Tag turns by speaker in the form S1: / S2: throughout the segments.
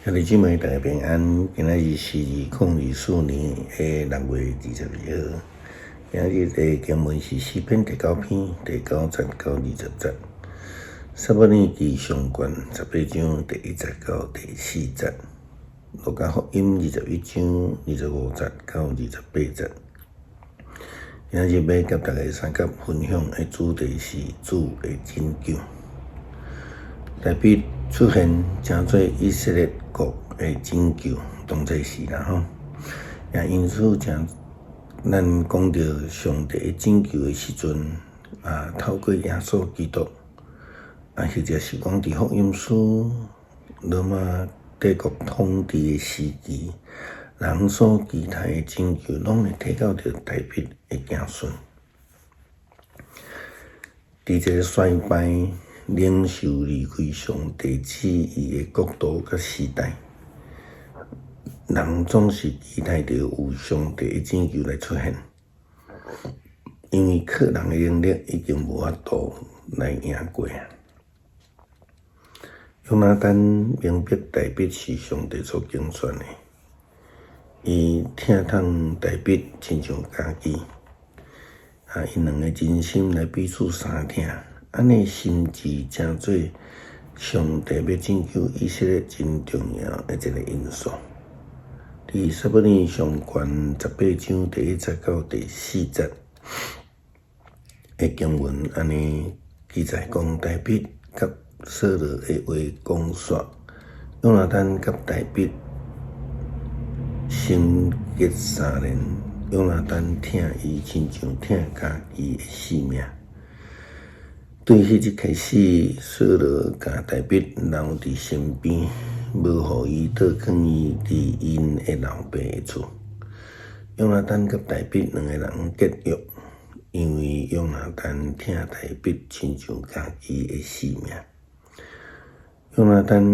S1: 兄弟姊妹，大家平安。今仔日是2024年的6月22號。今日的經文是詩篇第九篇第九節到20節，撒母耳記上卷18章第一節到第四節，路加福音21章25節到28節。今日欲佮大家相佮分享的主題是主的拯救。大衛出現，成做以色列國的拯救，當作是啦吼。也因此，當咱講著上帝的拯救的時陣，啊，透過耶穌基督，啊，或者是講佇福音書，羅馬帝國統治的時期，人所期待的拯救，攏會提到著大衛的子孫。佇這个衰敗，領受離開上帝旨意的國度佮時代，人總是期待著有上帝的拯救來出現，因為靠人的能力已經無法度來贏過啊。約拿單明白大衛是上帝所揀選的，伊疼痛大衛親像家己，啊，𪜶兩个真心來彼此相疼。按呢心志成做上帝欲拯救以色列真重要的一个因素。佇撒母耳上卷18章第一節到第四節的經文，按呢記載講，大衛佮掃羅的話講煞，約拿單佮大衛心結相連，約拿單疼伊親像疼家己的性命。對彼日開始，掃羅共大衛留佇身邊，無予伊倒轉去佇𪜶的老爸的厝。約拿單佮大衛兩个人結約，因為約拿單疼大衛親像家己的性命。約拿單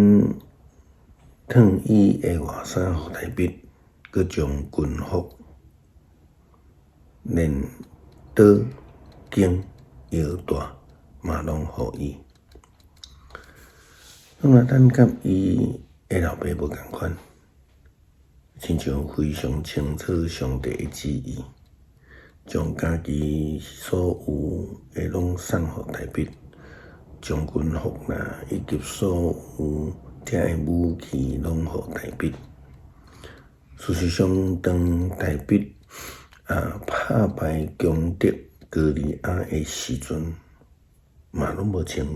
S1: 褪伊的外衫予大衛，閣將軍服、連刀、弓、腰帶嘛攏予伊。約拿單佮伊的老爸無仝款，親像非常清楚上帝的旨意，將家己所有的攏送予大衛，將軍服啦，以及所有遮的武器攏予大衛。事實上，當大衛啊拍敗強敵歌利亞的時陣，嘛攏無穿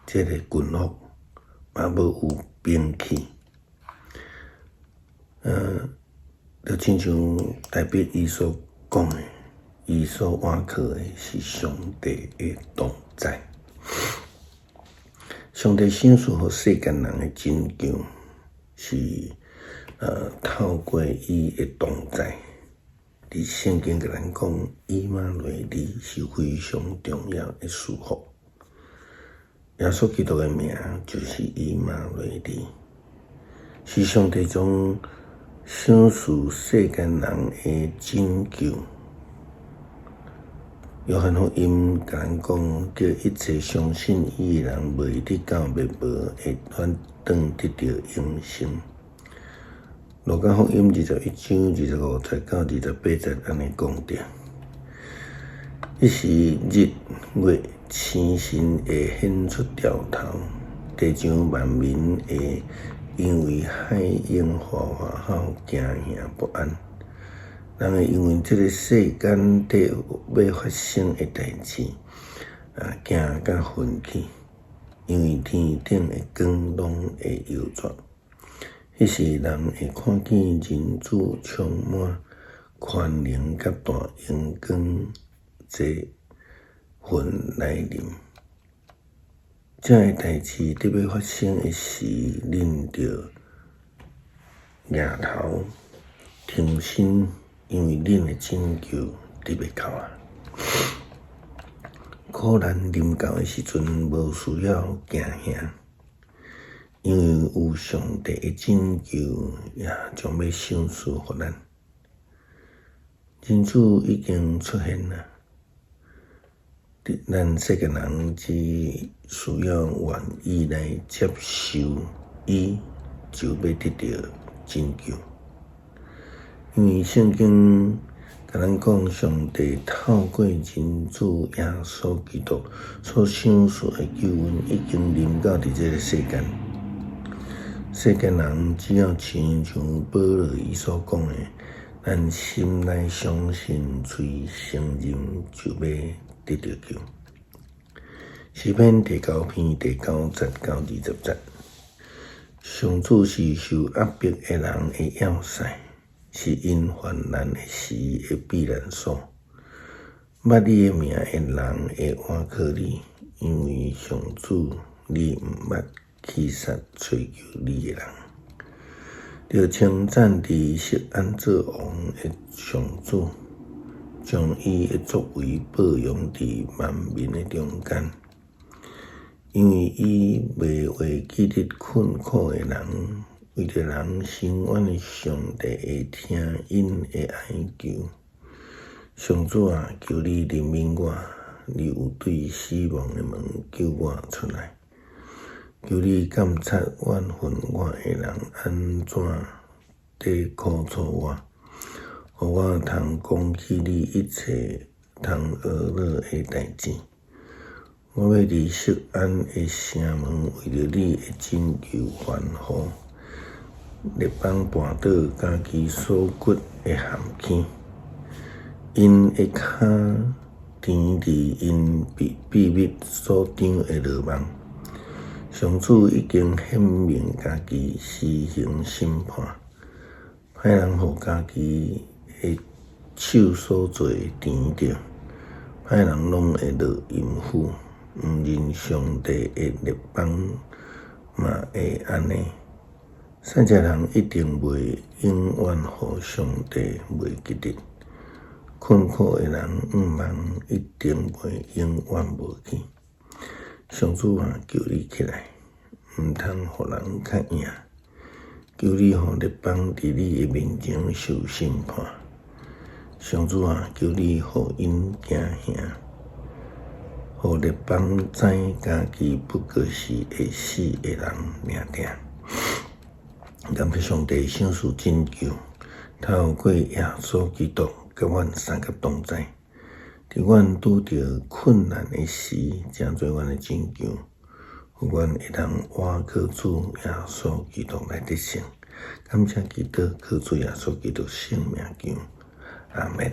S1: 這个軍服，嘛無有兵器，就親像大衛伊所講的，伊所倚靠的是上帝的同在。上帝賞賜予世間人的拯救，是透過伊的同在。佇聖經共咱講，以馬內利是非常重要的祝福。耶穌基督的名就是以馬內利，是上帝將賞賜世間人的拯救。約翰福音共咱講，叫一切相信伊的人，袂得到滅亡，會反轉得著永生。路加福音21章25節到28節按呢講著，彼時日月星辰會顯出兆頭，地上萬民會因為海湧嘩嘩吼驚嚇不安。人會因為這个世間底欲發生的代誌啊，驚甲昏去，因為天頂的光攏會搖轉。彼時人會看見人子充滿權能佮大榮光坐雲來臨。這个代誌佇欲發生的時，恁著額頭挺身，因為恁的拯救佇欲到啊！苦難臨到的時陣，無需要驚嚇。因為有上帝的拯救，也將欲賞賜予咱。人子已經出現啦，咱世間人只需要願意來接受伊就欲得著拯救。因為聖經共咱講，上帝透過人子耶穌基督所賞賜的救恩，已經臨到佇這个世間。世間人只要親像保羅伊所講的，咱心內相信，喙承認，就欲得著救。詩篇第九篇第九節到二十節，上主是受壓迫的人的要塞，是𪜶患難的時的避難所。捌你的名的人會倚靠你，因為上主，你毋捌棄殺揣求你的人。著稱讚佇錫安做王的上主，將伊的作為報揚佇萬民的中間。因為伊袂袂記得困苦的人，為著人伸冤的上帝會聽𪜶的哀求。上主啊，求你憐憫我，你有對死亡的門救我出來。求你監察怨恨我的人按怎佇苦楚我，予我通講起你一切通學樂的代誌。我欲佇錫安的城門為著你的拯救歡呼。列邦跋倒家己所掘的陷坑，𪜶的跤蹄佇𪜶秘密所張的羅網。上主已經顯明家己施行審判，歹人予家己的手所做的纏著，歹人攏會落陰府，毋認上帝的列邦嘛會按呢。善食人一定袂永遠予上帝袂記得，困苦的人向望一定袂永遠無去。上主啊，求你起來，毋通予人較贏。求你予列邦佇你的面前受審判。上主啊，求你予𪜶驚嚇，予列邦知家己不過是會死的人爾爾。感謝上帝賞賜拯救，透過耶穌基督佮阮相佮同在。佇阮拄著困難的時，成做阮的拯救，予阮會當倚靠主耶穌基督來得勝。感謝基督，靠主耶穌基督聖名求，阿們。